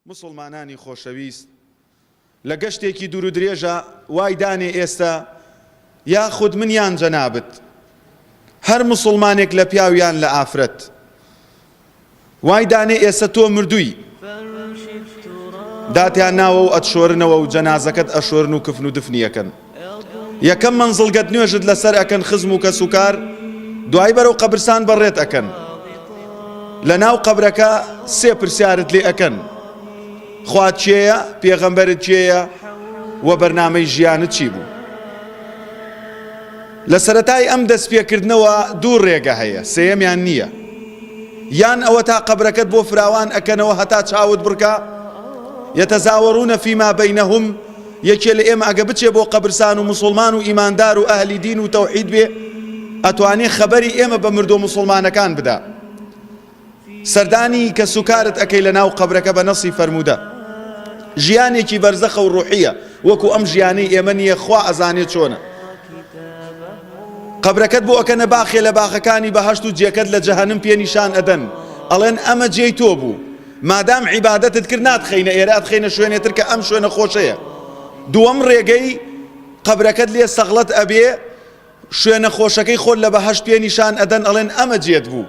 موسوڵمانانی خۆشەویست لە گەشتێکی دوورودرێژە وای دانێ ئێستە یاخود من یان جەنابت هەر موسوڵمانێک لە پیاو یان لە ئافرەت وای دانێ ئێستە تۆ مردووی داتیان ناوە و ئەتشۆرنەوە و جەنازەکەت ئەشۆرن و کفن و دفنی ئەکەن یەکەم مەنزڵگەت نوێژت لەسەر ئەکەن خزم و کەسوکار دوای بەرەو قەبرسان بەڕێت ئەکەن لە ناو قەبرەکە سێ پرسیارت لێ ئەکەن خوات کێیە پێغەمبەرت کێیە و بەرنامەی ژیانت چی بوو لە سەرەتای ئەم دەستپێکردنەوە دوو ڕێگە هەیە سێیەمیان نییە یان ئەوە تا قەبرەکەت بۆ فراوان ئەکەنەوە هەتا چاوت بڕکا یەتەزاوەڕونە فیما بەینەهم یەکێ لە ئێمە ئەگە بچێ بۆ قەبرسان و موسوڵمان و ئیماندار و ئەهلی دین و تەوحید بێ ئەتوانێ خەبەری ئێمە بە مردووە موسوڵمانەکان بدا. سەردانی کەسوکارت ئەکەی لە ناو قەبرەکە بە نەسی فەرموودە. ژیانێکی بەرزەخە و ڕوحیە وەکو ئەم ژیانەی ئێمە نییە خوا ئەزانێ چۆنە. قەبرەکەت بۆ ئەکەنە باخێ لە باخەکانی بەهەشت و جێکەت لە جەهەنم پێ نیشان ئەدەن ئەڵێن ئەمە جێی تۆ بوو. مادام عیبادەتت کرد ناتخەینە ئێرە ئەتخەینە شوێنێ تر کە ئەم شوێنە خۆشەیە دووەم ڕێگەی قەبرەکەت لێ سەغڵەت ئەبێ شوێنە خۆشەکەی خۆت لە بەهەشت پێ نیشان ئەدەن ئەڵێن ئەمە جێت بوو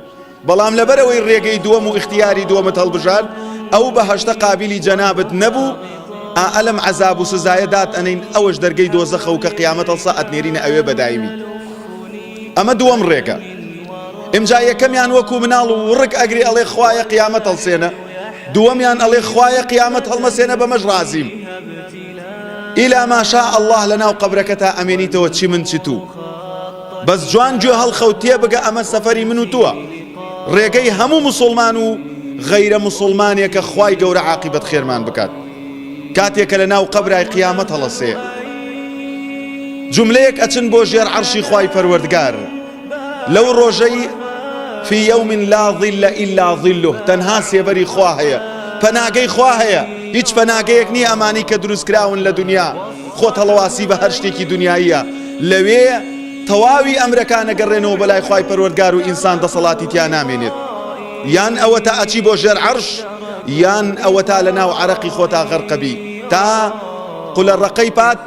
بەڵام لەبەرەوەی ڕێگەی دووەم و ئیختیاری دووەمت هەڵبژارد ئەو بەهەشتە قابیلی جەنابت نەبوو ئا ئەلم عەزاب و سزایە دات ئەنین ئەوەش دەرگەی دۆزەخە و کە قیامەت هەڵسا ئەتنێرینە ئەوێ بەدایمی ئەمە دووەم ڕێگە ئمجا یەکەمیان وەکو مناڵ وڕک ئەگری ئەڵێ خوایە قیامەت هەڵسێنە دووەمیان ئەڵێ خوایە قیامەت هەڵمەسێنە بەمەش ڕازیم ئیلا ماشا ئەڵڵاه لەناو قەبرەکەتا ئەمێنیتەوە چی من چی تو بەس جوان گوێ هەڵخەو تێبگە ئەمە سەفەری من و تووە ڕێگەی هەموو مسوڵمان و غەیرە مسوڵمانێکە خوای گەورە عاقیبەت خێرمان بکات کاتێک کە لە ناو قەبرای قیامەت هەڵەسێ جوملەیەک ئەچن بۆ ژێر عەرشی خوای پەروەردگار لەو ڕۆژەی فی یوم لا ظل الا ظله تەنها سێبەری خوا هەیە پەناگەی خوا هەیە هیچ پەناگەیەک نییە ئەمانی کە دروستکراون لە دنیا خۆت هەڵواسی بە هەر شتێکی دنیاییە لەوێ تەواوی ئەمرەکان ئەگەڕێنەوە بەلای خوای پەروەردگار و ئینسان دەسەڵاتی تیا نامێنێت یان ئەوەتا ئەچی بۆ ژێر عەرش یان ئەوەتا لە ناو عەرەقی خۆتا غەرقەبی تا قولە ڕەقەی پات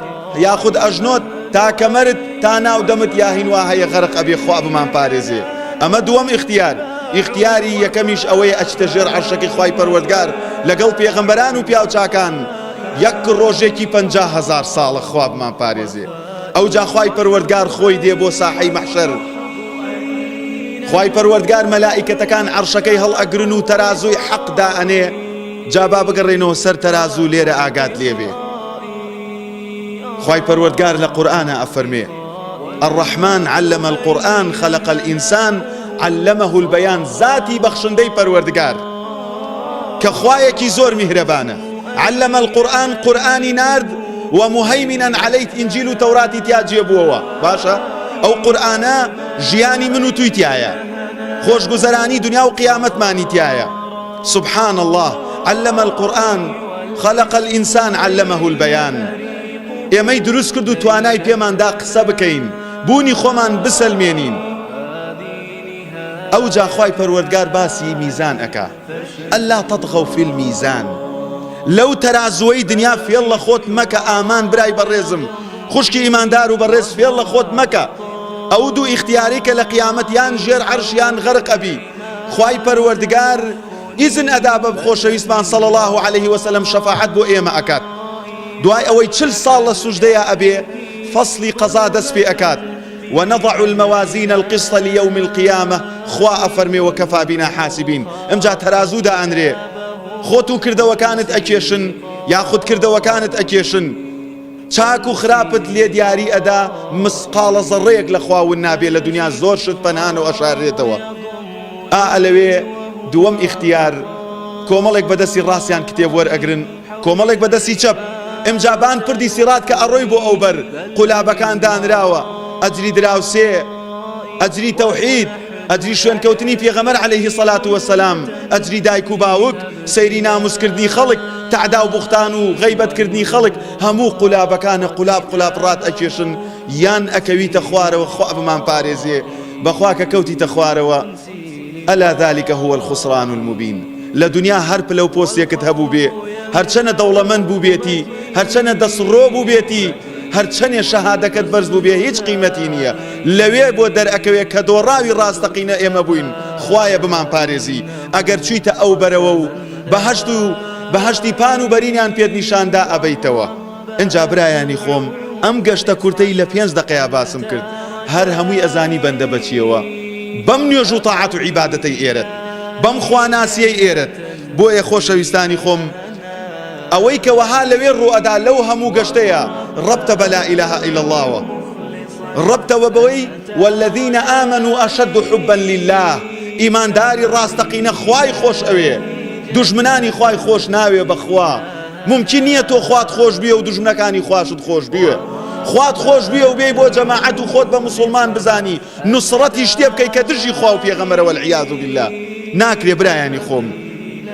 یاخود ئەژنۆت تا کەمەرت تا ناو دەمت یا هین وا هەیە غەرق ئەبێ خوا بمان پارێزێ ئەمە دووەم ئیختیار ئیختیاری یەکەمیش ئەوەیە ئەچیتە ژێر عەرشەکەی خوای پەروەردگار لەگەڵ پێغەمبەران و پیاو چاکان یەک ڕۆژێکی 50 هەزار ساڵە خوا بمان پارێزێ ئەوجا خوای پەروەردگار خۆی دێ بۆ ساحەی مەحشەر خوای پەروەردگار مەلائیکەتەکان عەرشەکەی هەڵئەگرن و تەرازووی حەق دائەنێ جا با بگەڕێینەوە سەر تەرازوو لێرە ئاگات لێبێ خوای پەروەردگار لە قورئانا ئەفەرمێ الرحمن علم القرآن خلق الإنسان علمه البیان ذاتی بەخشندەی پەروەردگار کە خوایەکی زۆر میهرەبانە علم القرآن قورئانی نارد و مهیمنا علیه ئینجیل و تەوراتی تیا جێ بووەوە باشە ئەو قورئانە ژیانی من و توی تایە خۆشگوزەرانی دنیا و قیامەتمانی تایە سبحان اللە علم القرآن خلق الانسان علمه البیان ئێمەی دروست کرد و توانای پێمان دا قسە بکەین بوونی خۆمان بسەلمێنین ئەوجا خوای پەروەردگار باسی میزان ئەکا الا تطغوا فی المیزان لەو تەرازووەی دنیا فێڵ لە خۆت مەکە ئامان برای بەڕێزم خوشکی ئیماندار و بەڕێز فێڵ لە خۆت مەکە ئەو دوو ئیختیارەی کە لە قیامەت یان ژێر عەرش یان غەرق ئەبی خوای پەروەردگار ئیزن ئەدا بە خۆشەویستمان صلی اللە علیه وسلم شەفاعەت بۆ ئێمە ئەکات دوای ئەوەی چل ساڵ لە سوجدەیا ئەبێ فەصلی قەزا دەست پێ ئەکات ونضع الموازین القسط لیوم القیامە خوا ئەفەرمێ وکفی بنا حاسبین ئمجا تەرازوو دائەنرێ خۆت و کردەوەکانت ئەکێشن یاخود کردەوەکانت ئەکێشن چاک و خراپت لێ دیاری ئەدا مسقاڵە زەڕەیەک لە خوا ون نابێ لە دونیا زۆر شت پەنهانە و ئەشاررێتەوە ئا ئەلەوێ دووەم ئیختیار کۆمەڵێک بە دەستی ڕاستیان کتێب وەرئەگرن کۆمەڵێک بە دەستی چەپ ئمجا بان پردی سیڕات کە ئەڕۆی بۆ ئەوبەر قولابەکان دانراوە ئەجری دراوسێ ئەجری تەوحید ئەجری شوێنکەوتنی پێغەمبەر علیه الصلوة والسلام، ئەجری دایک و باوک، سەیری ناموس کردنی خەڵک، تەعدا و بوختان و غەیبەت کردنی خەڵک، هەموو قولابەکانە قولاب قولاب ڕات ئەکێشن یان ئەکەویتە خوارەوە خوا بمان پارێزێ بەخوا کە کەوتیتە خوارەوە الا ذلک هو الخسران المبین لە دونیا هەر پلە و پۆستێکت هەبووبێ. هەرچەنە دەوڵەمەند بووبێتی، هەرچەنە دەستڕۆ بووبێتی، هەرچەنێ شەهادەکەت بەرز بووبێ هیچ قیمەتی نییە. لەوێ بۆ دەرئەکەوێ کە دۆڕاوی ڕاستەقینە ئێمە بووین، خوایە بمانپارێزی. ئەگەر چوویتە ئەو بەرەوە و بەهەشت و بەهەشتی پان و بەرینیان پێت نیشان دا ئەبەیتەوە. ئنجا برایانی خۆم ئەم گەشتە کورتەی لە پێنج دەقەیا باسم کرد هەر هەمووی ئەزانی بەندە بە چیەوە؟ بەم نوێژ و تاعەت و عیبادەتەی ئێرەت، بەم خواناسیەی ئێرەت. بۆیە خۆشەویستانی خۆم ئەوەی کە وەها لەوێ ڕووئەدا لەو هەموو گەشتەیە ڕەبتە بە لا الە الا اللە وە ڕەبتە بە بەوەی والذین آمنوا اشد حبا للە ئیمانداری ڕاستەقینە خوای خۆش ئەوێ دوژمنانی خوای خۆش ناوێ بەخوا مومکین نییە تۆ خوات خۆش بوێ و دوژمنەکانی خواشت خۆش بوێ خوات خۆش بوێ و بێی بۆ جەماعەت و خۆت بە موسڵمان بزانی نوسڕەتی شتێ بکەی کە دژی خوا و پێغەمبەرە والعیاذ باللە ناکرێ برایانی خۆم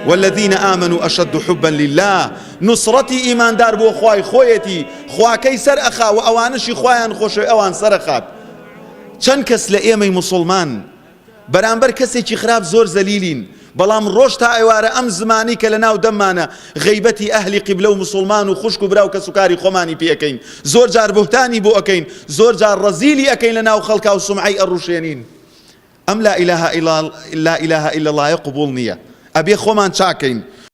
والذین آمنوا اشد حبا للە نوسڕەتی ئیماندار بۆ خوای خۆیەتی خواکەی سەر ئەخا و ئەوانەشی خوایان خۆشەوێ ئەوان سەر ئەخات چەند کەس لە ئێمەی موسڵمان بەرامبەر کەسێکی خراپ زۆر زەلیلین بەڵام ڕۆژ تا ئێوارە ئەم زمانەی کە لەناو دەممانە غەیبەتی ئەهلی قیبلە و موسوڵمان و خوشک و برا و کەسوکاری خۆمانی پێ ئەکەین زۆر جار بوهتانی بۆ ئەکەین زۆر جار ڕەزیلی ئەکەین لەناو خەڵکا و سومعەی ئەڕوشێنین ئەم لا الە الا اللە یە قبوڵ نییە ئەبێ خۆمان چاکەین.